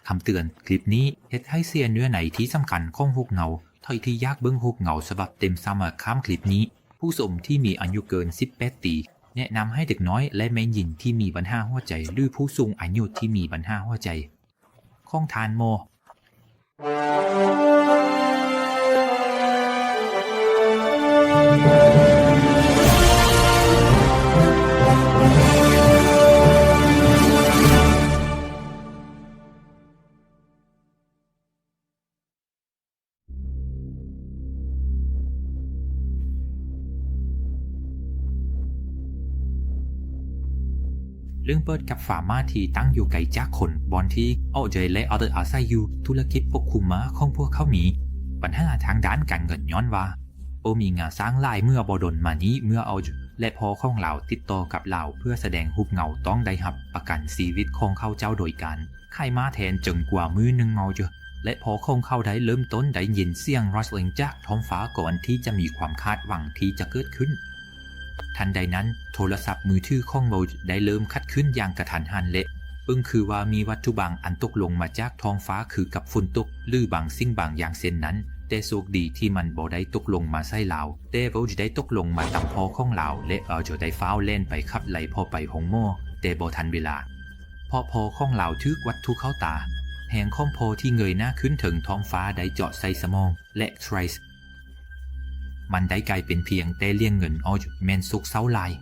ຄຳເຕືອນ, ຄລິບນີ້ເຮັດໃຫ້ເສຍເນື້ອໃນທີ່ສຳຄັນຂອງຮູບເງົາ. ໃຜທີ່ຢາກເບິ່ງຮູບເງົາສະບັບເຕັມສາມາດຂ້າມຄລິບນີ້. ຜູ້ຊົມທີ່ມີອາຍຸເກີນສິບແປດປີ, ແນະນຳໃຫ້ເດັກນ້ອຍ ແລະ ແມ່ຍິງທີ່ມີບັນຫາຫົວໃຈ ຫຼື ຜູ້ສູງອາຍຸທີ່ມີບັນຫາຫົວໃຈ. ຂອງທ່ານໝໍ. ເລື່ອງເປີດກັບຟາມາທີ່ຕັ້ງຢູ່ໄກຈາກຄົນ ບ່ອນທີ່ ໂອ ເຈ ແລະ ອາເບີດ ອາໄສຢູ່. ທຸລະກິດປົກຄຸມມາຂອງພວກເຂົາມີບັນຫາທາງດ້ານການເງິນ ຍ້ອນວ່າບໍ່ມີງາຊ້າງຫຼາຍເມື່ອບໍ່ດົນມານີ້. ເມື່ອ ໂອ ເຈ ແລະ ພໍ່ຂອງລາວຕິດຕໍ່ກັບລາວເພື່ອສະແດງຮູບເງົາ, ຕ້ອງໄດ້ຮັບປະກັນຊີວິດຂອງເຂົາເຈົ້າໂດຍການ ຂາຍມ້າແທນ. ເຖິງກວ່າມື້ໜຶ່ງ ໂອ ເຈ ແລະ ພໍ່ຂອງເຂົາໄດ້ເລີ່ມຕົ້ນໄດ້ຍິນສຽງຣັສລິງຈາກທ້ອງຟ້າ ກ່ອນທີ່ຈະມີຄວາມຄາດຫວັງທີ່ຈະເກີດຂຶ້ນ. ທັນໃດນັ້ນ, ໂທລະສັບມືຖືຂອງ ໂອ ເຈ ໄດ້ເລີ່ມຂັດຂືນຢ່າງກະທັນຫັນ ແລະ ເບິ່ງຄືວ່າມີວັດຖຸບາງອັນຕົກລົງມາຈາກທ້ອງຟ້າ ຄືກັບຝົນຕົກ ຫຼື ບາງສິ່ງບາງຢ່າງເຊັ່ນນັ້ນ, ແຕ່ໂຊກດີທີ່ມັນບໍ່ໄດ້ຕົກລົງມາໃສ່ລາວ, ແຕ່ ໂອ ເຈ ໄດ້ຕົກລົງມາຕຳພໍ່ຂອງລາວ ແລະ ໂອ ເຈ ໄດ້ຟ້າວແລ່ນໄປຂັບໄລ່ພໍ່ໄປໂຮງໝໍ, ແຕ່ບໍ່ທັນເວລາ. ເພາະພໍ່ຂອງລາວຖືກວັດຖຸເຂົ້າຕາ. ແຮງຂອງພໍ່ທີ່ເງີຍໜ້າຂຶ້ນເຖິງທ້ອງຟ້າໄດ້ເຈາະໃສ່ສະໝອງ ແລະ ໄທຣສ ມັນໄດ້ກາຍເປັນພຽງແຕ່ຫຼຽງເງິນ ໂອ ເຈ ແມ່ນໂສກເສົ້າຫຼາຍ.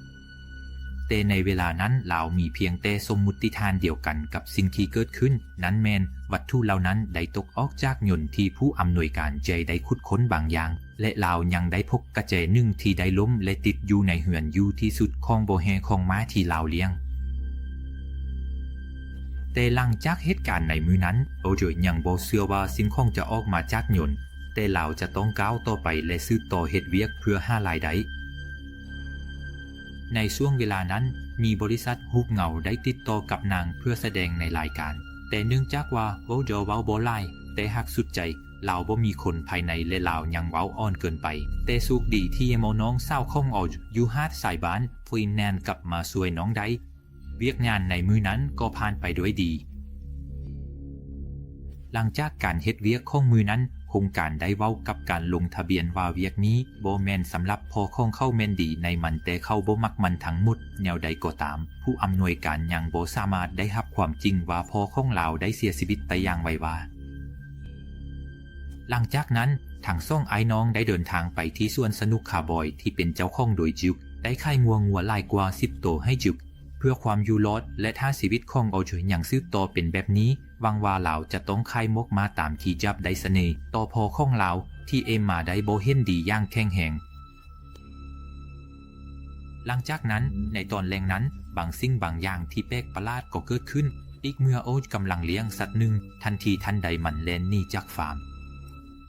ແຕ່ໃນເວລານັ້ນລາວມີພຽງແຕ່ສົມມຸດຕິຖານດຽວກັນກັບສິ່ງທີ່ເກີດຂຶ້ນ, ນັ້ນແມ່ນວັດຖຸເຫຼົ່ານັ້ນໄດ້ຕົກອອກຈາກຍົນທີ່ຜູ້ອຳນວຍການ ເຈ ໄດ້ຂຸດຄົ້ນບາງຢ່າງ. ແລະ ລາວຍັງໄດ້ພົບກະແຈໜຶ່ງທີ່ໄດ້ລົ້ມ ແລະ ຕິດຢູ່ໃນເຮືອນຢູ່ທີ່ສຸດຂອງບໍ່ແຮ່ຂອງມ້າທີ່ລາວລ້ຽງ. ແຕ່ຫຼັງຈາກເຫດການໃນມື້ນັ້ນ, ໂອ ເຈ ຍັງບໍ່ເຊື່ອວ່າສິ່ງຂອງຈະອອກມາຈາກຍົນ, ແຕ່ລາວຈະຕ້ອງກ້າວຕໍ່ໄປ ແລະ ສືບຕໍ່ເຮັດວຽກເພື່ອຫາລາຍໄດ້. ໃນຊ່ວງເວລານັ້ນ, ມີບໍລິສັດຮູບເງົາໄດ້ຕິດຕໍ່ກັບນາງເພື່ອສະແດງໃນລາຍການ, ແຕ່ເນື່ອງຈາກວ່າ ໂອ ເຈ ເວົ້າບໍ່ຫຼາຍ, ແຕ່ຫາກສຸດໃຈ, ລາວບໍ່ມີຄົນພາຍໃນ ແລະ ລາວຍັງເວົ້າອ່ອນເກີນໄປ. ແຕ່ໂຊກດີທີ່ໝໍນ້ອງສາວຂອງ ໂອ ເຈ ຢູ່ຫາດຊາຍບ້ານ ຟຣີແນນ ກັບມາຊ່ວຍນ້ອງໄດ້. ວຽກງານໃນມື້ນັ້ນກໍຜ່ານໄປດ້ວຍດີ. ຫຼັງຈາກການເຮັດວຽກຂອງມື້ນັ້ນ, ໂຄງການໄດ້ເວົ້າກັບການລົງທະບຽນວ່າວຽກນີ້ບໍ່ແມ່ນສຳລັບພໍ່ຂອງເຂົາແມ່ນດີໃນມັນ, ແຕ່ເຂົາບໍ່ມັກມັນທັງໝົດ. ແນວໃດກໍຕາມ, ຜູ້ອຳນວຍການຍັງບໍ່ສາມາດໄດ້ຮັບຄວາມຈິງວ່າພໍ່ຂອງລາວໄດ້ເສຍຊີວິດໄປຢ່າງໄວວາ. ຫຼັງຈາກນັ້ນ, ທັງສອງອ້າຍນ້ອງໄດ້ເດີນທາງໄປທີ່ສວນສະໜຸກຄາວບອຍທີ່ເປັນເຈົ້າຂອງໂດຍ Duke ໄດ້ຂາຍງົວງວດຫຼາຍກວ່າສິບໂຕໃຫ້ Duke ເພື່ອຄວາມຢູ່ລອດ ແລະ ຖ້າຊີວິດຂອງ Oz ຍັງສືບຕໍ່ເປັນແບບນີ້, ຫວັງວ່າລາວຈະຕ້ອງຂາຍໝວກມ້າຕາມທີ່ຈັບໄດ້ສະເໜີຕໍ່ພໍ່ຂອງລາວ ທີ່ເອມມາໄດ້ບໍ່ເຫັນດີຢ່າງແຂງແຮງ. ຫຼັງຈາກນັ້ນ, ໃນຕອນແລງນັ້ນ, ບາງສິ່ງບາງຢ່າງທີ່ແປກປະຫຼາດກໍເກີດຂຶ້ນ. ອີກເມື່ອ Oz ກຳລັງລ້ຽງສັດໜຶ່ງ, ທັນທີທັນໃດມັນແລ່ນໜີຈາກຟາມ.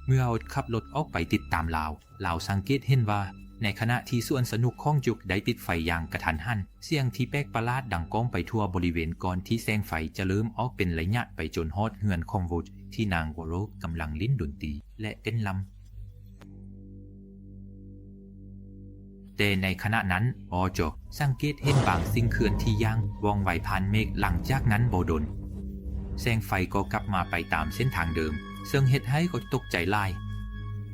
ເມື່ອ Oz ຂັບລົດອອກໄປຕິດຕາມລາວ, ລາວສັງເກດເຫັນວ່າ ໃນຂະນະທີ່ສວນສະໜຸກຂອງ Duke ໄດ້ຕິດໄຟຢ່າງກະທັນຫັນ, ສຽງທີ່ແປກປະຫຼາດດັງກ້ອງໄປທົ່ວບໍລິເວນ ກ່ອນທີ່ແສງໄຟຈະເລີ່ມອອກເປັນໄລຍະໄປຈົນຮອດເຮືອນຂອງ Oz ທີ່ນາງ Rose ກຳລັງຫຼິ້ນດົນຕີ ແລະ ເຕັ້ນລຳ. ແຕ່ໃນຂະນະນັ້ນ Oz ສັງເກດເຫັນບາງສິ່ງເຄື່ອນທີ່ຢ່າງວ່ອງໄວຜ່ານເມກ. ຫຼັງຈາກນັ້ນບໍ່ດົນ, ແສງໄຟກໍກັບມາໄປຕາມເສັ້ນທາງເດີມ, ເຊິ່ງເຮັດໃຫ້ Oz ຕົກໃຈຫຼາຍ.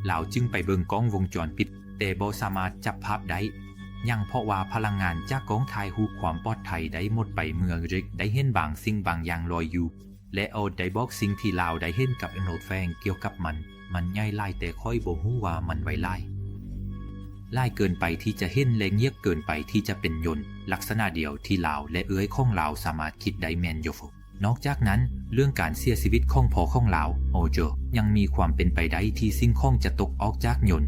ລາວຈຶ່ງໄປເບິ່ງກ້ອງວົງຈອນປິດ, ແຕ່ບໍ່ສາມາດຈັບພາບໄດ້ຫຍັງ, ເພາະວ່າພະລັງງານຈາກກ້ອງຖ່າຍຮູບຄວາມປອດໄພໄດ້ໝົດໄປເມື່ອ Drake ໄດ້ເຫັນບາງສິ່ງບາງຢ່າງລອຍຢູ່. ແລະ Oz ໄດ້ບອກສິ່ງທີ່ລາວໄດ້ເຫັນກັບ Emerald Fang ກ່ຽວກັບມັນ. ມັນໃຫຍ່ຫຼາຍ, ແຕ່ຂ້ອຍບໍ່ຮູ້ວ່າມັນໄວຫຼາຍ, ຫຼາຍເກີນໄປທີ່ຈະເຫັນ ແລະ ງຽບເກີນໄປທີ່ຈະເປັນຍົນລັກສະນະດຽວທີ່ລາວ ແລະ ເອື້ອຍຂອງລາວສາມາດຄິດໄດ້ແມ່ນຢູ່. ນອກຈາກນັ້ນ, ເລື່ອງການເສຍຊີວິດຂອງພໍ່ຂອງລາວ, Oz, ຍັງມີຄວາມເປັນໄປໄດ້ທີ່ສິ່ງຂອງຈະຕົກອອກຈາກຍົນ.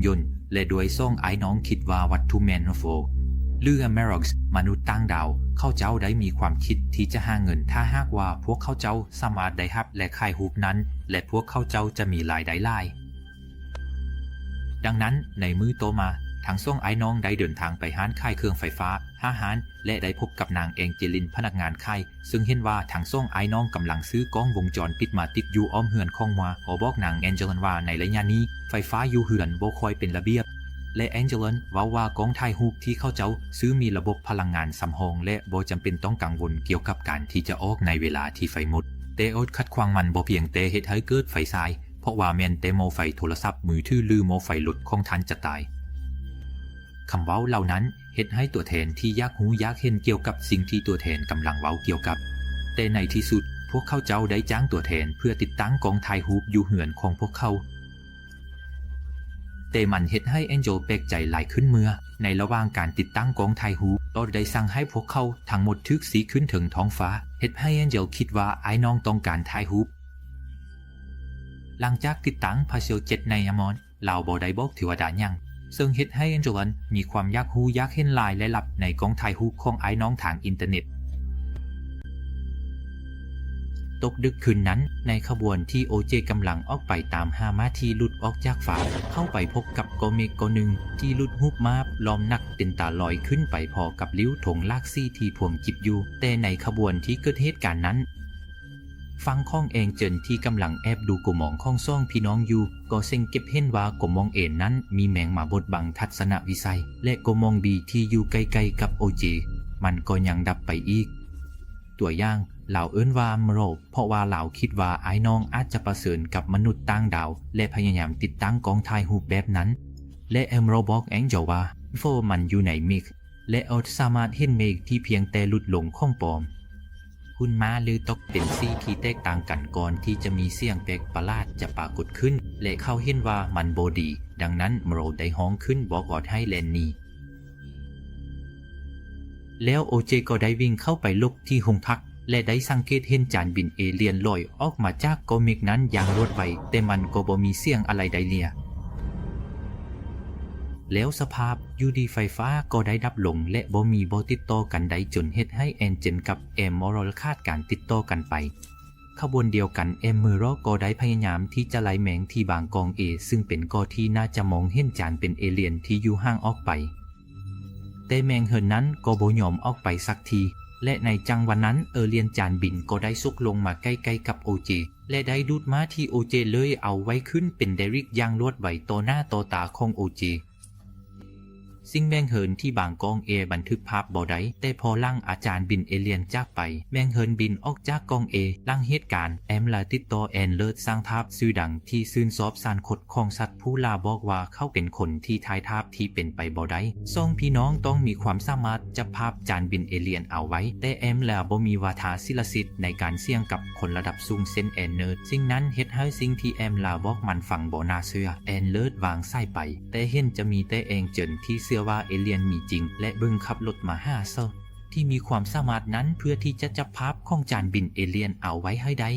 ຍົນ ແລະ ດ້ວຍສອງອ້າຍນ້ອງຄິດວ່າວັດຖຸ Manfo ຫຼື Amarok ມະນຸດຕ່າງດາວ. ເຂົາເຈົ້າໄດ້ມີຄວາມຄິດທີ່ຈະຫາເງິນ ຖ້າຫາກວ່າພວກເຂົາເຈົ້າສາມາດໄດ້ຮັບ ແລະ ຂາຍຮູບນັ້ນ, ແລະ ພວກເຂົາເຈົ້າຈະມີລາຍໄດ້ຫຼາຍ. ດັ່ງນັ້ນ, ໃນມື້ຕໍ່ມາ, ທັງສອງອ້າຍນ້ອງໄດ້ເດີນທາງໄປຮ້ານຂາຍເຄື່ອງໄຟຟ້າ, ອາຫານ ແລະ ໄດ້ພົບກັບນາງ Angeline ພະນັກງານຂາຍ, ເຊິ່ງເຫັນວ່າທັງສອງອ້າຍນ້ອງກຳລັງຊື້ກ້ອງວົງຈອນປິດມາຕິດຢູ່ອ້ອມເຮືອນຂອງ Oz. ບອກນາງ Angeline ວ່າໃນໄລຍະນີ້ ໄຟຟ້າຢູ່ເຮືອນບໍ່ຄ່ອຍເປັນລະບຽບ, ແລະ Angeline ເວົ້າວ່າກ້ອງຖ່າຍຮູບທີ່ເຂົາເຈົ້າຊື້ມີລະບົບພະລັງງານສຳຮອງ ແລະ ບໍ່ຈຳເປັນຕ້ອງກັງວົນກ່ຽວກັບການທີ່ຈະອອກໃນເວລາທີ່ໄຟໝົດ. ແຕ່ອອດຂັດຂວາງມັນບໍ່ພຽງແຕ່ເຮັດໃຫ້ເກີດໄຟສາຍ, ເພາະວ່າແມ່ນແຕ່ໝໍ້ໄຟໂທລະສັບມືຖື ຫຼື ໝໍ້ໄຟລົດຂອງທ່ານຈະຕາຍ. ຄຳເວົ້າເຫຼົ່ານັ້ນເຮັດໃຫ້ຕົວແທນທີ່ຢາກຮູ້ຢາກເຫັນກ່ຽວກັບສິ່ງທີ່ຕົວແທນກຳລັງເວົ້າກ່ຽວກັບ. ແຕ່ໃນທີ່ສຸດ, ພວກເຂົາເຈົ້າໄດ້ຈ້າງຕົວແທນເພື່ອຕິດຕັ້ງກ້ອງຖ່າຍຮູບຢູ່ເຮືອນຂອງພວກເຂົາ. ແຕ່ມັນເຮັດໃຫ້ແອນເຈີລແປກໃຈຫຼາຍຂຶ້ນເມື່ອ ໃນລະຫວ່າງການຕິດຕັ້ງກ້ອງຖ່າຍຮູບ, ກໍໄດ້ສັ່ງໃຫ້ພວກເຂົາທັງໝົດຖືກຊີ້ຂຶ້ນເທິງທ້ອງຟ້າ, ເຮັດໃຫ້ແອນເຈີລຄິດວ່າອ້າຍນ້ອງຕ້ອງການຖ່າຍຮູບ. ຫຼັງຈາກຕິດຕັ້ງພາເຊວເຈັດໃນອາມອນ, ລາວບໍ່ໄດ້ບອກເທວະດາຫຍັງ, ເຊິ່ງເຮັດໃຫ້ແອນເຈີລມີຄວາມຢາກຮູ້ຢາກເຫັນລາຍລະດັບໃນກ້ອງຖ່າຍຮູບຂອງອ້າຍນ້ອງທາງອິນເຕີເນັດ. ຕົກດຶກຄືນນັ້ນ, ໃນຂະບວນທີ່ໂອເຈກຳລັງອອກໄປຕາມຫາມ້າທີ່ຫຼຸດອອກຈາກຟາມ, ເຂົາໄປພົບກັບກ້ອນເມກກ້ອນໜຶ່ງທີ່ຫຼຸດຮູບມາບລ້ອມໜັກເປັນຕາລອຍຂຶ້ນໄປພ້ອມກັບລິ້ວທງຫຼາກສີທີ່ພວງຈິບຢູ່. ແຕ່ໃນຂະບວນທີ່ເກີດເຫດການນັ້ນ, ຝັ່ງຂອງແອງເຈີນທີ່ກຳລັງແອບດູກົມມອງຂອງສອງພີ່ນ້ອງຢູ່ ກໍສັງເກດເຫັນວ່າກົມມອງເອນັ້ນມີແມງມາບົດບັງທັດສະນະວິໄສ ແລະ ກົມມອງບີທີ່ຢູ່ໃກ້ໆກັບໂອເຈ ມັນກໍຍັງດັບໄປອີກ. ຕົວຢ່າງ, ລາວເອີ້ນວ່າເມີໂຣ ເພາະວ່າລາວຄິດວ່າອ້າຍນ້ອງອາດຈະປະເຊີນກັບມະນຸດຕ່າງດາວ ແລະ ພະຍາຍາມຕິດຕັ້ງກ້ອງຖ່າຍຮູບແບບນັ້ນ. ແລະ ເມີໂຣບອກແອງເຈີລວ່າ ໂຟ ມັນຢູ່ໃນເມກ ແລະ ອອດສາມາດເຫັນເມກທີ່ພຽງແຕ່ຫຼຸດລົງຂອງປອມ. ຫຸ່ນມ້າ ຫຼື ຕົກເປັນສີທີ່ແຕກຕ່າງກັນກ່ອນທີ່ຈະມີສຽງແປກປະຫຼາດຈະປາກົດຂຶ້ນ ແລະ ເຂົາເຫັນວ່າມັນບໍ່ດີ, ດັ່ງນັ້ນ ໂມໂຣໄດ້ຮ້ອງຂຶ້ນບອກອອດໃຫ້ແລ່ນໜີ. ແລ້ວໂອເຈກໍໄດ້ວິ່ງເຂົ້າໄປຫຼົບທີ່ໂຮງພັກ ແລະ ໄດ້ສັງເກດເຫັນຈານບິນເອລຽນລອຍອອກມາຈາກກ້ອນເມກນັ້ນຢ່າງລວດໄວ, ແຕ່ມັນກໍບໍ່ມີສຽງອະໄລໃດເລີຍ. ແລ້ວສະພາບຢູ່ດີໄຟຟ້າກໍໄດ້ດັບລົງ ແລະ ບໍ່ມີບໍ່ຕິດຕໍ່ກັນໄດ້ ຈົນເຮັດໃຫ້ແອນເຈັນກັບແອມມໍຣອລຂາດການຕິດຕໍ່ກັນໄປ. ຂະບວນດຽວກັນ ແອມເມີຣອລກໍໄດ້ພະຍາຍາມທີ່ຈະໄລ່ແມງທີ່ບາງກອງເອ ຊຶ່ງເປັນກໍທີ່ໜ້າຈະມອງເຫັນຈານເປັນເອລຽນທີ່ຢູ່ຫ່າງອອກໄປ. ແຕ່ແມງເຫີນນັ້ນກໍບໍ່ຍອມອອກໄປສັກທີ ແລະ ໃນຈັງຫວະນັ້ນ ເອລຽນຈານບິນກໍໄດ້ສົກລົງມາໃກ້ໆກັບໂອເຈ ແລະ ໄດ້ດູດມ້າທີ່ໂອເຈເລີຍເອົາໄວ້ຂຶ້ນເປັນເດຣິກຢ່າງລວດໄວຕໍ່ໜ້າຕໍ່ຕາຂອງໂອເຈ. ສິ່ງແມງເຫີນທີ່ບາງກອງເອບັນທຶກພາບບໍ່ໄດ້, ແຕ່ພໍຫຼັງອາຈານບິນເອລຽນຈາກໄປ, ແມງເຫີນບິນອອກຈາກກອງເອ. ຫຼັງເຫດການ, ແອມລາຕິດຕໍ່ແອນເລີດ ຊ່າງພາບຊື່ດັງທີ່ຊື່ນຊອບສານຄົດຂອງສັດຜູ້ລ່າ ບອກວ່າເຂົາເປັນຄົນທີ່ຖ່າຍພາບທີ່ເປັນໄປບໍ່ໄດ້. ສອງພີ່ນ້ອງຕ້ອງມີຄວາມສາມາດຈັບພາບຈານບິນເອລຽນເອົາໄວ້, ແຕ່ແອມລາບໍ່ມີວາທະສິລະສິດໃນການສ່ຽງກັບຄົນລະດັບສູງເຊັ່ນແອນເລີດ. ສິ່ງນັ້ນເຮັດໃຫ້ສິ່ງທີ່ແອມລາບອກມັນຟັງບໍ່ໜ້າເຊື່ອ. ແອນເລີດວາງສາຍໄປ. ແຕ່ເຫັນຈະມີແຕ່ແອງເຈີນທີ່ເຊື່ອວ່າເອລຽນມີຈິງ ແລະ ບຶງຂັບລົດມາຫາເຂົາທີ່ມີຄວາມສາມາດນັ້ນ ເພື່ອທີ່ຈະຈັບພາບຂອງຈານບິນເອລຽນເອົາໄວ້ໃຫ້ໄດ້.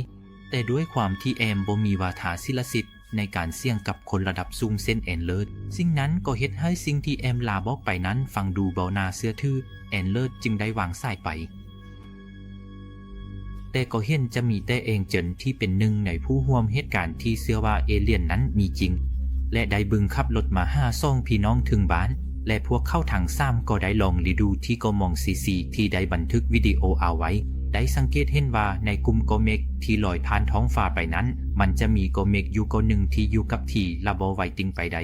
ແຕ່ດ້ວຍຄວາມທີ່ແອມບໍ່ມີວາທະສິລະສິດໃນການສ່ຽງກັບຄົນລະດັບສູງເຊັ່ນແອນເລີດ, ສິ່ງນັ້ນກໍເຮັດໃຫ້ສິ່ງທີ່ແອມລາບອກໄປນັ້ນຟັງດູບໍ່ໜ້າເຊື່ອຖື, ແອນເລີດຈຶ່ງໄດ້ວາງສາຍໄປ. ແຕ່ກໍເຫັນຈະມີແຕ່ແອງເຈີນທີ່ເປັນໜຶ່ງໃນຜູ້ຮ່ວມເຫດການທີ່ເຊື່ອວ່າເອລຽນນັ້ນມີຈິງ ແລະ ໄດ້ບຶງຂັບລົດມາຫາສອງພີ່ນ້ອງເຖິງບ້ານ ແລະ ພວກເຂົາທັງສາມກໍໄດ້ລອງລີດູທີ່ກ້ອງມອງຊີຊີທີ່ໄດ້ບັນທຶກວິດີໂອເອົາໄວ້. ໄດ້ສັງເກດເຫັນວ່າໃນກຸ່ມກ້ອນເມກທີ່ລອຍຜ່ານທ້ອງຟ້າໄປນັ້ນ, ມັນຈະມີກ້ອນເມກຢູ່ກ້ອນໜຶ່ງທີ່ຢູ່ກັບທີ່ ແລະ ບໍ່ໄຫວຕິ່ງໄປໃດ.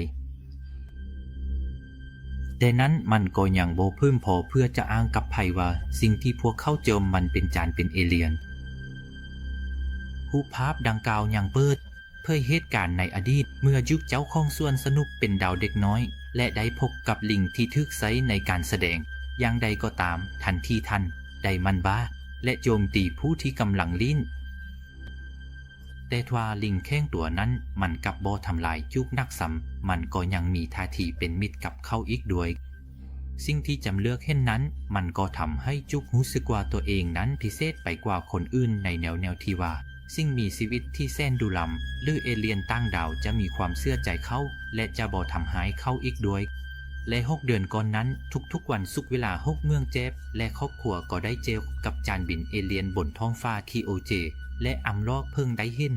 ແຕ່ນັ້ນມັນກໍຍັງບໍ່ພຽງພໍເພື່ອຈະອ້າງກັບໃຜວ່າສິ່ງທີ່ພວກເຂົາເຈີມັນເປັນຈານເປັນເອລຽນ. ຮູບພາບດັ່ງກ່າວຍັງເປີດເຜີຍເຫດການໃນອະດີດ ເມື່ອຍຸກເຈົ້າຂອງສວນສະໜຸກເປັນດາວເດັກນ້ອຍ ແລະ ໄດ້ພົບກັບລິງທີ່ຖືກໃຊ້ໃນການສະແດງ. ຢ່າງໃດກໍຕາມ, ທັນທີທ່ານໄດມັນບາ ແລະ ໂຈມຕີຜູ້ທີ່ກຳລັງຫຼິ້ນ. ແຕ່ທວ່າລິງແຂງຕົວນັ້ນມັນກັບບໍ່ທຳລາຍຈຸກໜັກຊ້ຳ, ມັນກໍຍັງມີທ່າທີເປັນມິດກັບເຂົາອີກດ້ວຍ. ສິ່ງທີ່ຈຳເລືອກເຫັນນັ້ນ, ມັນກໍທຳໃຫ້ຈຸກຮູ້ສຶກວ່າຕົວເອງນັ້ນພິເສດໄປກວ່າຄົນອື່ນໃນແນວໆທີ່ວ່າ ສິ່ງມີຊີວິດທີ່ແສນດຸລຳ ຫຼື ເອລຽນຕ່າງດາວຈະມີຄວາມເຊື່ອໃຈເຂົາ ແລະ ຈະບໍ່ທຳຮ້າຍເຂົາອີກດ້ວຍ. ແລະ ຫົກເດືອນກ່ອນນັ້ນ, ທຸກໆວັນສຸກເວລາຫົກໂມງແຈບ ແລະ ຄອບຄົວກໍໄດ້ເຈີກັບຈານບິນເອລຽນບົນທ້ອງຟ້າທີ່ໂອເຈ ແລະ ອຳລອກເພິ່ງໄດ້ເຫັນ.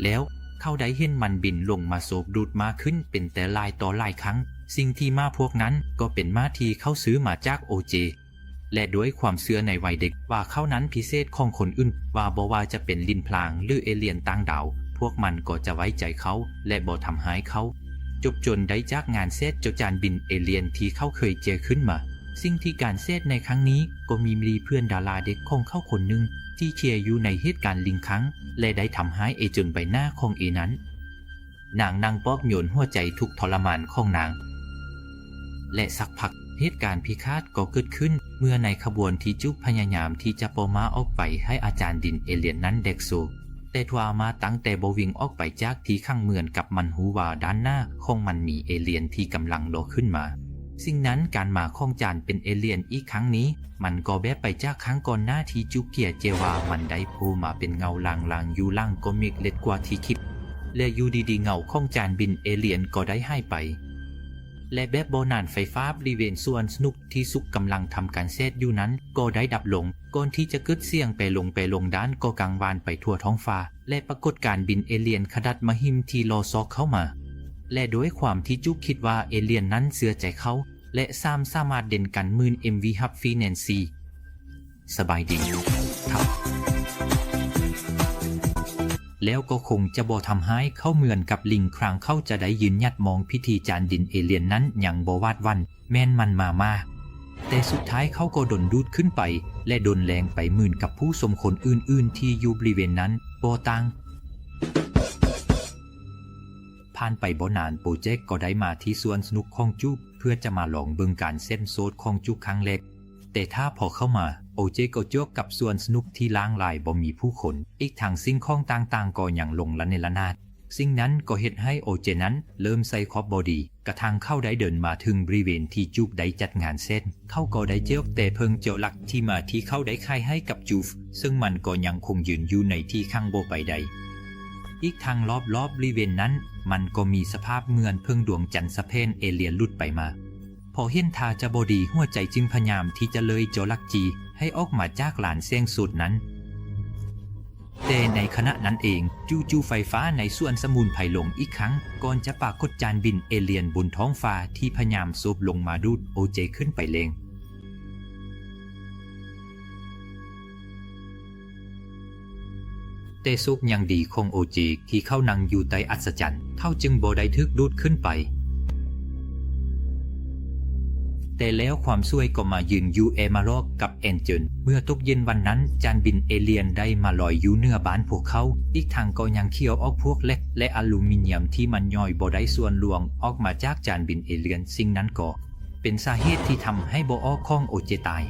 ແລ້ວເຂົາໄດ້ເຫັນມັນບິນລົງມາໂຊບດູດມ້າຂຶ້ນເປັນແຕ່ຫຼາຍຕໍ່ຫຼາຍຄັ້ງ. ສິ່ງທີ່ມ້າພວກນັ້ນກໍເປັນມ້າທີ່ເຂົາຊື້ມາຈາກໂອເຈ ແລະ ດ້ວຍຄວາມເຊື່ອໃນໄວເດັກວ່າເຂົານັ້ນພິເສດຂອງຄົນອື່ນ, ວ່າບໍ່ວ່າຈະເປັນລິນພລາງ ຫຼື ເອລຽນຕ່າງດາວ, ພວກມັນກໍຈະໄວ້ໃຈເຂົາ ແລະ ບໍ່ທຳຮ້າຍເຂົາ. ຈົບຈົນໄດ້ຈາກງານແຊດເຈົ້າຈານບິນເອລຽນທີ່ເຂົາເຄີຍເຈີຂຶ້ນມາ. ສິ່ງທີ່ການແຊດໃນຄັ້ງນີ້ກໍມີດີເພື່ອນດາລາເດັກຂອງເຂົາຄົນໜຶ່ງ ທີ່ເຄຍຢູ່ໃນເຫດການລິງຄັງ ແລະ ໄດ້ທຳຮ້າຍເອຈົນໃບໜ້າຂອງເອນັ້ນ. ນາງນັ່ງປອບໂຍນຫົວໃຈທຸກທໍລະມານຂອງນາງ ແລະ ສັກພັກເຫດການພິຄາດກໍເກີດຂຶ້ນ ເມື່ອໃນຂະບວນທີ່ຈູກພະຍາຍາມທີ່ຈະປ່ອຍໝາອອກໄປໃຫ້ອາຈານບິນເອລຽນນັ້ນແດກໂຊ. ແຕ່ທວ່າມາຕັ້ງແຕ່ບໍ່ວິ່ງອອກໄປຈາກທີ່ຂັງເໝືອນກັບມັນຮູ້ວ່າດ້ານໜ້າຂອງມັນມີເອລຽນທີ່ກຳລັງລໍຂຶ້ນມາ. ສິ່ງນັ້ນການມາຂອງຈານເປັນເອລຽນອີກຄັ້ງນີ້ ມັນກໍແບບໄປຈາກຄັ້ງກ່ອນໜ້າທີ່ຈູກເກຍເຈວ່າມັນໄດ້ໂຜມາເປັນເງົາລາງໆຢູ່ຫຼັງກ້ອນເມກເລັກກວ່າທີ່ຄິດ ແລະ ຢູ່ດີໆເງົາຂອງຈານບິນເອລຽນກໍໄດ້ຫາຍໄປ. ແລະ ແບບບໍ່ນານໄຟຟ້າບໍລິເວນສວນສະໜຸກທີ່ຊຸກກຳລັງທຳການແຊດຢູ່ນັ້ນກໍໄດ້ດັບລົງ ກ່ອນທີ່ຈະເກີດສຽງແປລົງແປລົງດ້ານກໍກັງວານໄປທົ່ວທ້ອງຟ້າ ແລະ ປາກົດການບິນເອລຽນຂະດັດມະຫິມທີ່ລໍຊອກເຂົ້າມາ ແລະ ດ້ວຍຄວາມທີ່ຈຸກຄິດວ່າເອລຽນນັ້ນເຊື່ອໃຈເຂົາ ແລະ ສາມ ສາມາດເດັ່ນກັນໝື່ນເອັມວີຮັບຟຣີແນນຊີ. ສະບາຍດີເຖົ້າ. ແລ້ວກໍຄົງຈະບໍ່ທຳຮ້າຍເຂົາເໝືອນກັບລິງຄຣາງເຂົາຈະໄດ້ຢືນຫຍັດມອງພິທີຈານບິນເອລຽນນັ້ນຍັງບໍ່ຫວາດຫວັ່ນ. ແມ່ນມັນມາມາ ແຕ່ສຸດທ້າຍເຂົາກໍດົນດູດຂຶ້ນໄປ ແລະ ດົນແລ່ນໄປໝື່ນກັບຜູ້ຊົມຄົນອື່ນໆທີ່ຢູ່ບໍລິເວນນັ້ນບໍ່ຕ່າງ. ຜ່ານໄປບໍ່ນານ ໂປເຈັກກໍໄດ້ມາທີ່ສວນສະໜຸກຂອງຈຸກ ເພື່ອຈະມາລອງເບິ່ງການເສັ້ນໂສດຂອງຈຸກຄັ້ງແລກ. ແຕ່ຖ້າພໍເຂົ້າມາ ໂອເຈກໍຈວກກັບສວນສະໜຸກທີ່ລ່າງຫຼາຍບໍ່ມີຜູ້ຄົນ, ອີກທັງສິ່ງຂອງຕ່າງໆກໍຍັງລົງລະເນລະນາດ. ສິ່ງນັ້ນກໍເຮັດໃຫ້ໂອເຈນັ້ນເລີ່ມໃສ່ຄວາມບໍ່ດີ, ກະທັ່ງເຂົາໄດ້ເດີນມາເຖິງບໍລິເວນທີ່ຈຸກໄດ້ຈັດງານເສັດ, ເຂົາກໍໄດ້ຈວກແຕ່ເຜິ້ງເຈົ້າລັກທີ່ມາທີ່ເຂົາໄດ້ຂາຍໃຫ້ກັບຈຸກ, ເຊິ່ງມັນກໍຍັງຄົງຢືນຢູ່ໃນທີ່ຂັງບໍ່ໄປໃດ. ອີກທັງລອບໆບໍລິເວນນັ້ນ ມັນກໍມີສະພາບເໝືອນເຜິ້ງດວງຈັນສະແຜ່ນເອລຽນຫຼຸດໄປມາ. ພໍເຫັນທ່າຈະບໍ່ດີ, ຫົວໃຈຈຶ່ງພະຍາຍາມທີ່ຈະເລີຍເຈົ້າລັກຈີໃຫ້ອອກມາຈາກລານເສັດໂສດນັ້ນ. ແຕ່ໃນຂະນະນັ້ນເອງ, ຈູ່ໆໄຟຟ້າໃນສວນສະໝຸນໄພລົງອີກຄັ້ງ, ກ່ອນຈະປາກົດຈານບິນເອລຽນບົນທ້ອງຟ້າທີ່ພະຍາຍາມໂສບລົງມາດູດໂອເຈຂຶ້ນໄປເລີຍ. ແຕ່ໂຊກຍັງດີຂອງໂອເຈທີ່ເຂົານັ່ງຢູ່ໃຕ້ອັດສະຈັນ, ເຂົາຈຶ່ງບໍ່ໄດ້ຖືກດູດຂຶ້ນໄປ. ແຕ່ແລ້ວຄວາມສວຍກໍມາຢືນຢູ່ເອມາຣອກກັບແອນເຈີນ. ເມື່ອຕົກເຢັນວັນນັ້ນ, ຈານບິນເອລຽນໄດ້ມາລອຍຢູ່ເໜືອບ້ານພວກເຂົາ, ອີກທັງກໍຍັງເຂົ້າເອົາພວກເຫຼັກ ແລະ ອາລູມີນຽມທີ່ມັນຍ່ອຍບໍ່ໄດ້ສ່ວນຫຼວງອອກມາຈາກຈານບິນເອລຽນ. ສິ່ງນັ້ນກໍ ເປັນສາເຫດທີ່ທຳໃຫ້ບໍ່ອອກຂອງໂອເຈຕາຍ.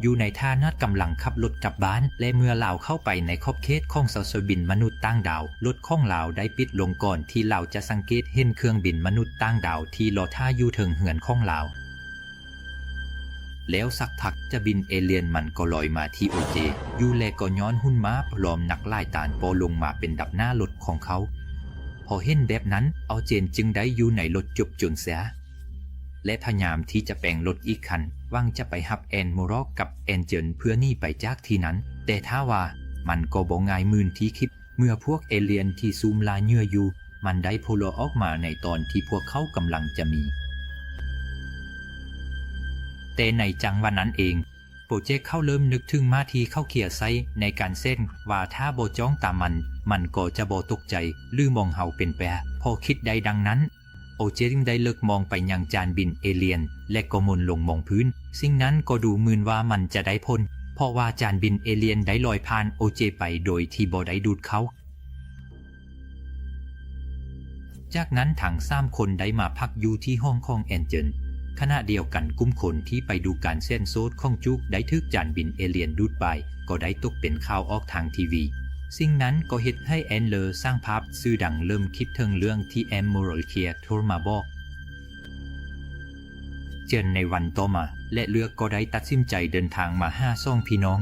ຢູ່ໃນທ່ານະກຳລັງຂັບລົດກັບບ້ານ ແລະ ເມື່ອລາວເຂົ້າໄປໃນຂອບເຂດຂອງສະໜາມບິນມະນຸດຕ່າງດາວ, ລົດຂອງລາວໄດ້ປິດລົງກ່ອນທີ່ລາວຈະສັງເກດເຫັນເຄື່ອງບິນມະນຸດຕ່າງດາວທີ່ລໍຖ້າຢູ່ເທິງເຮືອນຂອງລາວ. ແລ້ວສັກພັກຈານບິນເອລຽນມັນກໍລອຍມາທີ່ໂອເຈຢູ່ ແລະ ກໍຍ້ອນຫຸ່ນມ້າພ້ອມໜັກຫຼາຍຕານກໍລົງມາເປັນດັບໜ້າລົດຂອງເຂົາ. ພໍເຫັນແບບນັ້ນ, ໂອເຈຈຶ່ງໄດ້ຢູ່ໃນລົດຈົບຈົນເສຍ ແລະ ພະຍາຍາມທີ່ຈະແປງລົດອີກຄັນ ຫວັງຈະໄປຮັບແອນໂມຣອກກັບແອນເຈີນເພື່ອໜີໄປຈາກທີ່ນັ້ນ. ແຕ່ຖ້າວ່າມັນກໍບໍ່ງ່າຍໝື່ນທີ່ຄິດ ເມື່ອພວກເອລຽນທີ່ຊຸ່ມລ່າເຫຍື່ອຢູ່ ມັນໄດ້ໂຜລອອກມາໃນຕອນທີ່ພວກເຂົາກຳລັງຈະມີ. ແຕ່ໃນຈັງຫວະນັ້ນເອງ, ໂປເຈັກເຂົາເລີ່ມນຶກເຖິງມ້າທີ່ເຂົາເຄີຍໃຊ້ໃນການເສັດວ່າຖ້າບໍ່ຈ້ອງຕາມັນ, ມັນກໍຈະບໍ່ຕົກໃຈ ຫຼື ມອງເຮົາເປັນແປ. ພໍຄິດໄດ້ດັ່ງນັ້ນ, ໂອເຈຈຶ່ງໄດ້ເລິກມອງໄປຍັງຈານບິນເອລຽນ ແລະ ກໍໝົນລົງມອງພື້ນ. ສິ່ງນັ້ນກໍດູໝື່ນວ່າມັນຈະໄດ້ຜົນ, ເພາະວ່າຈານບິນເອລຽນໄດ້ລອຍຜ່ານໂອເຈໄປໂດຍທີ່ບໍ່ໄດ້ດູດເຂົາ. ຈາກນັ້ນທັງສາມຄົນໄດ້ມາພັກຢູ່ທີ່ຫ້ອງຂອງແອນເຈີນ. ຂະນະດຽວກັນ, ກຸ່ມຄົນທີ່ໄປດູການເສັດໂສດຂອງຈຸກໄດ້ຖືກຈານບິນເອລຽນດູດໄປ, ກໍໄດ້ຕົກເປັນຂ່າວອອກທາງທີວີ. ສິ່ງນັ້ນກໍເຮັດໃຫ້ແອນເລີຊ່າງພາບຊື່ດັງເລີ່ມຄິດເຖິງເລື່ອງທີ່ແອນໂມຣອລເຄຍໂທມາບອກ. ເຊັ່ນໃນວັນຕໍ່ມາ ແລະ ເລືອກກໍໄດ້ຕັດສິນໃຈເດີນທາງມາຫາສອງພີ່ນ້ອງ.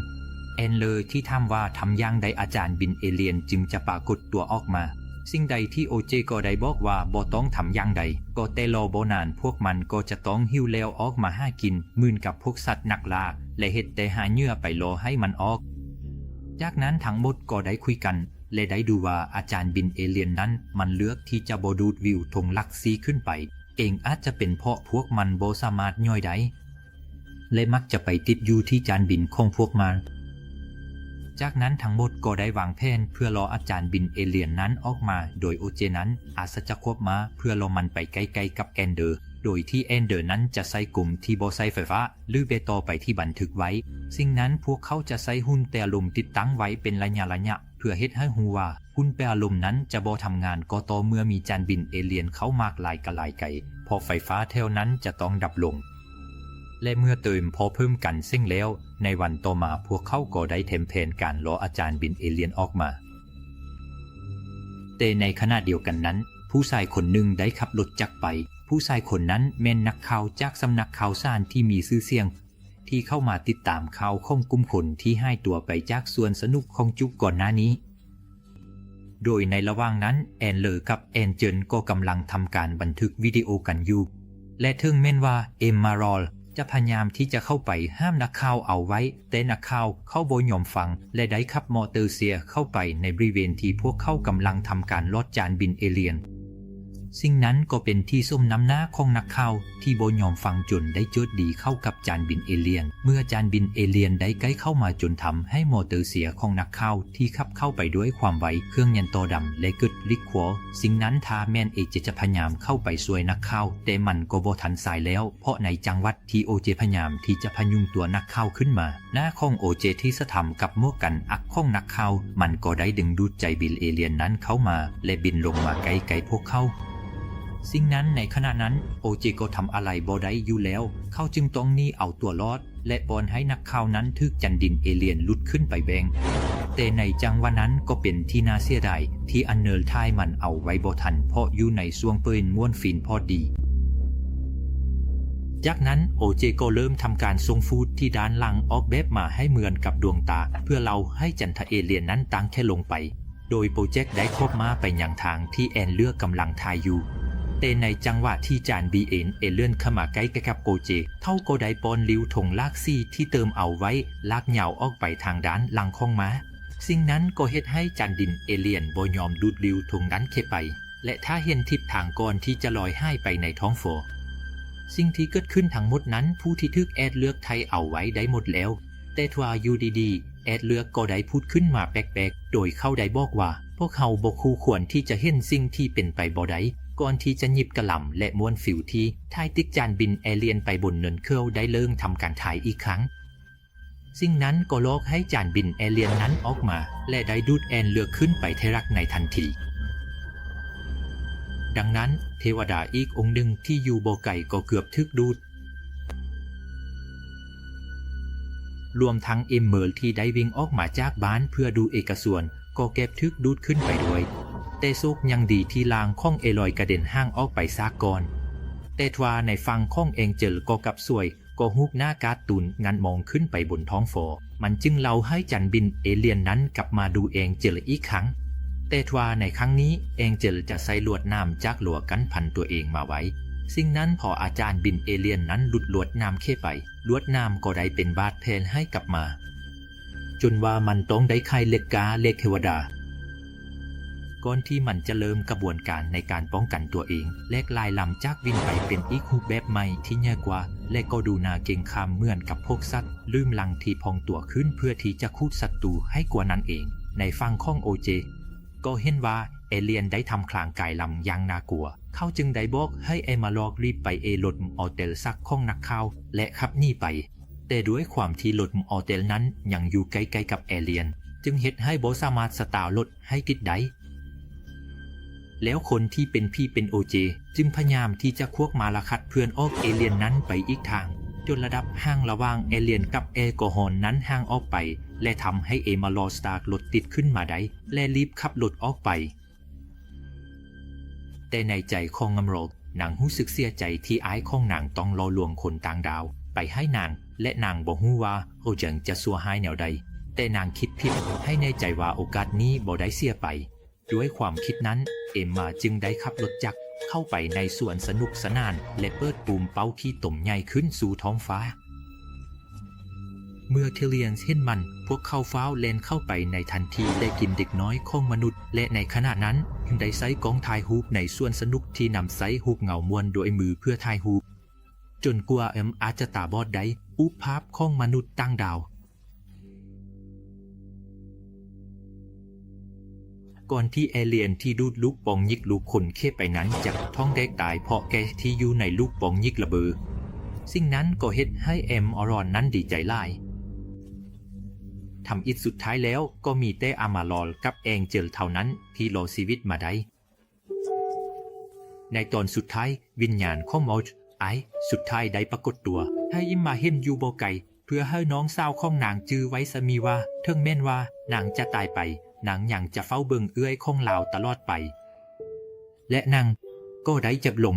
ແອນເລີທີ່ຖາມວ່າທຳຢ່າງໃດອາຈານບິນເອລຽນຈຶ່ງຈະປາກົດຕົວອອກມາ. ສິ່ງໃດທີ່ໂອເຈກໍໄດ້ບອກວ່າບໍ່ຕ້ອງທຳຢ່າງໃດ, ກໍແຕ່ລໍບໍ່ນານພວກມັນກໍຈະຕ້ອງຫິວແລ້ວອອກມາຫາກິນ ໝື່ນກັບພວກສັດນັກລ່າ ແລະ ເຮັດແຕ່ຫາເຫຍື່ອໄປລໍໃຫ້ມັນອອກ. ຈາກນັ້ນທັງໝົດກໍໄດ້ຄຸຍກັນ ແລະ ໄດ້ດູວ່າອາຈານບິນເອລຽນນັ້ນມັນເລືອກທີ່ຈະບໍ່ດູດວິວທົ່ງຫຼັກສີ່ຂຶ້ນໄປ. ເອງອາດຈະເປັນເພາະພວກມັນບໍ່ສາມາດຍ່ອຍໄດ້ ແລະ ມັກຈະໄປຕິດຢູ່ທີ່ຈານບິນຂອງພວກມັນ. ຈາກນັ້ນທັງໝົດກໍໄດ້ວາງແຜນເພື່ອລໍອາຈານບິນເອລຽນນັ້ນອອກມາ, ໂດຍໂອເຈນັ້ນອາດຈະຄວບມ້າເພື່ອລໍມັນໄປໃກ້ໆກັບແອນເດີ. ໂດຍທີ່ແອນເດີນັ້ນຈະໃຊ້ກົມທີ່ບໍ່ໃຊ້ໄຟຟ້າ ຫຼື ແບຕໍໄປທີ່ບັນທຶກໄວ້. ສິ່ງນັ້ນພວກເຂົາຈະໃຊ້ຫຸ່ນແປອາລົມຕິດຕັ້ງໄວ້ເປັນໄລຍະໆ ເພື່ອເຮັດໃຫ້ຮູ້ວ່າຫຸ່ນແປອາລົມນັ້ນຈະບໍ່ທຳງານກໍຕໍ່ເມື່ອມີຈານບິນເອລຽນເຂົ້າມາຫຼາຍກະຫຼາຍໄກ, ເພາະໄຟຟ້າແຖວນັ້ນຈະຕ້ອງດັບລົງ. ແລະ ເມື່ອເຕີມພໍເພີ່ມກັນເສັງແລ້ວ, ໃນວັນຕໍ່ມາພວກເຂົາກໍໄດ້ແຖມແຜນການລໍອາຈານບິນເອລຽນອອກມາ. ແຕ່ໃນຂະນະດຽວກັນນັ້ນ, ຜູ້ຊາຍຄົນໜຶ່ງໄດ້ຂັບລົດຈັກໄປ. ຜູ້ຊາຍຄົນນັ້ນແມ່ນນັກຂ່າວຈາກສຳນັກຂ່າວສານທີ່ມີຊື່ສຽງ ທີ່ເຂົ້າມາຕິດຕາມຂ່າວຂອງກຸ່ມຄົນທີ່ຫາຍຕົວໄປຈາກສວນສະໜຸກຂອງຈຸກ່ອນໜ້ານີ້. ໂດຍໃນລະຫວ່າງນັ້ນ, ແອນເລີກັບແອນເຈີນກໍກຳລັງທຳການບັນທຶກວິດີໂອກັນຢູ່ ແລະ ເຖິງແມ່ນວ່າເອມມາຣອລຈະພະຍາຍາມທີ່ຈະເຂົ້າໄປຫ້າມນັກຂ່າວເອົາໄວ້, ແຕ່ນັກຂ່າວເຂົາບໍ່ຍອມຟັງ ແລະ ໄດ້ຂັບມໍເຕີເຊຍເຂົ້າໄປໃນບໍລິເວນທີ່ພວກເຂົາກຳລັງທຳການລອດຈານບິນເອລຽນ. ສິ່ງນັ້ນກໍເປັນທີ່ສົມນ້ຳໜ້າຂອງນັກຂ່າວທີ່ບໍ່ຍອມຟັງຈົນໄດ້ໂຈດດີເຂົ້າກັບຈານບິນເອລຽນ. ເມື່ອຈານບິນເອລຽນໄດ້ໃກ້ເຂົ້າມາຈົນທຳໃຫ້ມໍເຕີເຊຍຂອງນັກຂ່າວທີ່ຂັບເຂົ້າໄປດ້ວຍຄວາມໄວ, ເຄື່ອງຍົນຕໍ່ດຳ ແລະ ເກີດລິກຄວ. ສິ່ງນັ້ນຖ້າແມ່ນເອເຈຈະພະຍາຍາມເຂົ້າໄປຊ່ວຍນັກຂ່າວ, ແຕ່ມັນກໍບໍ່ທັນສາຍແລ້ວ, ເພາະໃນຈັງຫວະທີ່ໂອເຈພະຍາຍາມທີ່ຈະພະຍຸງຕົວນັກຂ່າວຂຶ້ນມາ, ໜ້າຂອງໂອເຈທີ່ສະຖຳກັບໝວກກັນອັກຂອງນັກຂ່າວ, ມັນກໍໄດ້ດຶງດູດຈານບິນເອລຽນນັ້ນເຂົ້າມາ ແລະ ບິນລົງມາໃກ້ໆພວກເຂົາ. ສິ່ງນັ້ນໃນຂະນະນັ້ນ, ໂອເຈກໍທຳອະໄລບໍ່ໄດ້ຢູ່ແລ້ວ, ເຂົາຈຶ່ງຕ້ອງໜີເອົາຕົວລອດ ແລະ ປ່ອນໃຫ້ນັກຂ່າວນັ້ນຖືກຈານບິນເອລຽນຫຼຸດຂຶ້ນໄປແບງ. ແຕ່ໃນຈັງຫວະນັ້ນກໍເປັນທີ່ໜ້າເສຍດາຍທີ່ອັນເນີລຖ່າຍມັນເອົາໄວ້ບໍ່ທັນ ເພາະຢູ່ໃນຊ່ວງເປີນມ່ວນຟິນພໍດີ. ຈາກນັ້ນໂອເຈກໍເລີ່ມທຳການສົ່ງຟູດທີ່ດ້ານຫຼັງອອກແບບມາໃຫ້ເໝືອນກັບດວງຕາ ເພື່ອເລົ່າໃຫ້ຈັນທະເອລຽນນັ້ນຕັ້ງແຄ່ລົງໄປ. ໂດຍໂປເຈັກໄດ້ຄອບມາໄປຍັງທາງທີ່ແອນເລືອກກຳລັງຖ່າຍຢູ່. ແຕ່ໃນຈັງຫວະທີ່ຈານບີເອັນເອເລຍນເຂົ້າມາໃກ້ໆກັບໂອເຈ, ເຂົາກໍໄດ້ປ່ອນລິ້ວຖົງຫຼາກສີທີ່ເຕີມເອົາໄວ້ລາກຍາວອອກໄປທາງດ້ານຫຼັງຂອງມາ. ສິ່ງນັ້ນກໍເຮັດໃຫ້ຈານບິນເອລຽນບໍ່ຍອມດູດລິ້ວຖົງນັ້ນເຂົ້າໄປ ແລະ ຖ້າເຫັນທິດທາງກ່ອນທີ່ຈະລອຍຫາຍໄປໃນທ້ອງຟ້າ. ສິ່ງທີ່ເກີດຂຶ້ນທັງໝົດນັ້ນ ຜູ້ທີ່ຖືກແອດເລືອກຖ່າຍເອົາໄວ້ໄດ້ໝົດແລ້ວ. ແຕ່ທວ່າຢູ່ດີໆ ແອດເລືອກກໍໄດ້ຜຸດຂຶ້ນມາແປກໆ ໂດຍເຂົາໄດ້ບອກວ່າ, ພວກເຮົາບໍ່ຄູ່ຄວນທີ່ຈະເຫັນສິ່ງທີ່ເປັນໄປບໍ່ໄດ້. ກ່ອນທີ່ຈະຫຍິບກະລຳ ແລະ ມ້ວນຟິວທີ່ຖ່າຍຕິດຈານບິນເອລຽນໄປບົນເນີນ, ເຂົາໄດ້ເລີ່ມທຳການຖ່າຍອີກຄັ້ງ. ສິ່ງນັ້ນກໍຫຼອກໃຫ້ຈານບິນເອລຽນນັ້ນອອກມາ ແລະ ໄດ້ດູດແອນເລືອກຂຶ້ນໄປເທຣັກໃນທັນທີ. ດັ່ງນັ້ນ, ເທວະດາອີກອົງໜຶ່ງທີ່ຢູ່ບໍ່ໄກກໍເກືອບຖືກດູດ. ລວມທັງເອມເມີລທີ່ໄດ້ວິ່ງອອກມາຈາກບ້ານເພື່ອດູເອກະສ່ວນ ກໍເກືອບຖືກດູດຂຶ້ນໄປດ້ວຍ. ແຕ່ໂຊກຍັງດີທີ່ຮ່າງຂອງເອລອຍກະເດັນຫ່າງອອກໄປຊາກກ່ອນ. ແຕ່ທວ່າໃນຝັ່ງຂອງແອງເຈີລກໍກັບສວຍ, ກໍຮູບໜ້າກາຕູນງັນມອງຂຶ້ນໄປບົນທ້ອງຟ້າ. ມັນຈຶ່ງເລົ່າໃຫ້ຈານບິນເອລຽນນັ້ນກັບມາດູແອງເຈີລອີກຄັ້ງ. ແຕ່ທວ່າໃນຄັ້ງນີ້ ແອງເຈີລຈະໃຊ້ລວດໜາມຈາກລົວກັນພັນຕົວເອງມາໄວ້. ສິ່ງນັ້ນພໍອາຈານບິນເອລຽນນັ້ນຫຼຸດລວດໜາມເຂົ້າໄປ, ລວດໜາມກໍໄດ້ເປັນບາດແຜໃຫ້ກັບມາ. ຈົນວ່າມັນຕ້ອງໄດ້ຂາຍເຫຼັກກ້າເຫຼັກເທວະດາ ກ່ອນທີ່ມັນຈະເລີ່ມກະບວນການໃນການປ້ອງກັນຕົວເອງ, ແລກຫຼາຍລຳຈາກວິນໄປເປັນອີກຮູບແບບໃໝ່ທີ່ໃຫຍ່ກວ່າ ແລະ ກໍດູໜ້າເກັງຂາມເໝືອນກັບພວກສັດລຶ້ມລັງທີ່ພອງຕົວຂຶ້ນເພື່ອທີ່ຈະຂູດສັດຕູໃຫ້ກວ່ານັ້ນເອງ. ໃນຝັ່ງຂອງໂອເຈ ກໍເຫັນວ່າເອລຽນໄດ້ທຳຄາງກາຍລຳຢ່າງໜ້າກົວ, ເຂົາຈຶ່ງໄດ້ບອກໃຫ້ເອມາລອກຣີບໄປເອລົດມໍເຕລສັກຂອງນັກຂ່າວ ແລະ ຂັບໜີໄປ. ແຕ່ດ້ວຍຄວາມທີ່ລົດມໍເຕລນັ້ນຍັງຢູ່ໃກ້ໆກັບເອລຽນ, ຈຶ່ງເຮັດໃຫ້ບໍ່ສາມາດສະຕາລົດໃຫ້ຕິດໄດ້. ແລ້ວຄົນທີ່ເປັນຜີເປັນໂອເຈ ຈຶ່ງພະຍາຍາມທີ່ຈະຄວກມາລະຄັດເພື່ອນອອກເອລຽນນັ້ນໄປອີກທາງ, ຈົນລະດັບຫ່າງລະຫວ່າງເອລຽນກັບແອລກໍຮອນນັ້ນຫ່າງອອກໄປ ແລະ ທຳໃຫ້ເອມາລອສຕາກລົດຕິດຂຶ້ນມາໄດ້ ແລະ ຣີບຂັບລົດອອກໄປ. ແຕ່ໃນໃຈຂອງງຳໂຣກ, ນາງຮູ້ສຶກເສຍໃຈທີ່ອ້າຍຂອງນາງຕ້ອງຫຼໍ່ລວງຄົນຕ່າງດ້າວໄປໃຫ້ນາງ, ແລະ ນາງບໍ່ຮູ້ວ່າໂຮເຈິງຈະຊົ່ວຮ້າຍແນວໃດ, ແຕ່ນາງຄິດຜິດໃຫ້ແນ່ໃຈວ່າໂອກາດນີ້ບໍ່ໄດ້ເສຍໄປ. ດ້ວຍຄວາມຄິດນັ້ນ, ເອມມາຈຶ່ງໄດ້ຂັບລົດຈັກເຂົ້າໄປໃນສວນສະໜຸກສະໜານ ແລະ ເປີດປຸ່ມເປົ້າຂີ້ຕົມໃຫຍ່ຂຶ້ນສູ່ທ້ອງຟ້າ. ເມື່ອເທລຽນເຫັນມັນ, ພວກເຂົາຟ້າວແລ່ນເຂົ້າໄປໃນທັນທີ ແລະ ກິນເດັກນ້ອຍຂອງມະນຸດ, ແລະ ໃນຂະນະນັ້ນ, ໄດ້ໃຊ້ກ້ອງຖ່າຍຮູບໃນສວນສະໜຸກທີ່ນຳໃຊ້ຮູບເງົາມ້ວນດ້ວຍມືເພື່ອຖ່າຍຮູບ, ຈົນກວ່າເອມອາດຈະຕາບອດໄດ້, ຮູບພາບຂອງມະນຸດຕ່າງດາວ. ກ່ອນທີ່ເອລຽນທີ່ດູດລູກປ່ອງຍິກລູກຂົນເຂດໄປນັ້ນຈະທ້ອງແດກຕາຍເພາະແກັສທີ່ຢູ່ໃນລູກປ່ອງຍິກລະເບີ. ສິ່ງນັ້ນກໍເຮັດໃຫ້ເອັມອາຣອນນັ້ນດີໃຈຫຼາຍ. ທຳອິດສຸດທ້າຍແລ້ວກໍມີແຕ່ອາມາລອນກັບແອງເຈີລເທົ່ານັ້ນທີ່ລອດຊີວິດມາໄດ້. ໃນຕອນສຸດທ້າຍ, ວິນຍານຂອງມອດໄອສຸດທ້າຍໄດ້ປາກົດຕົວໃຫ້ມາເຫັນຢູ່ບໍ່ໄກ ເພື່ອໃຫ້ນ້ອງສາວຂອງນາງຈື່ໄວ້ສະມີວ່າ ເຖິງແມ່ນວ່ານາງຈະຕາຍໄປ, ນາງຍັງຈະເຝົ້າເບິ່ງເອື້ອຍຂອງລາວຕະຫຼອດໄປ. ແລະນາງກໍໄດ້ຈັບລົງ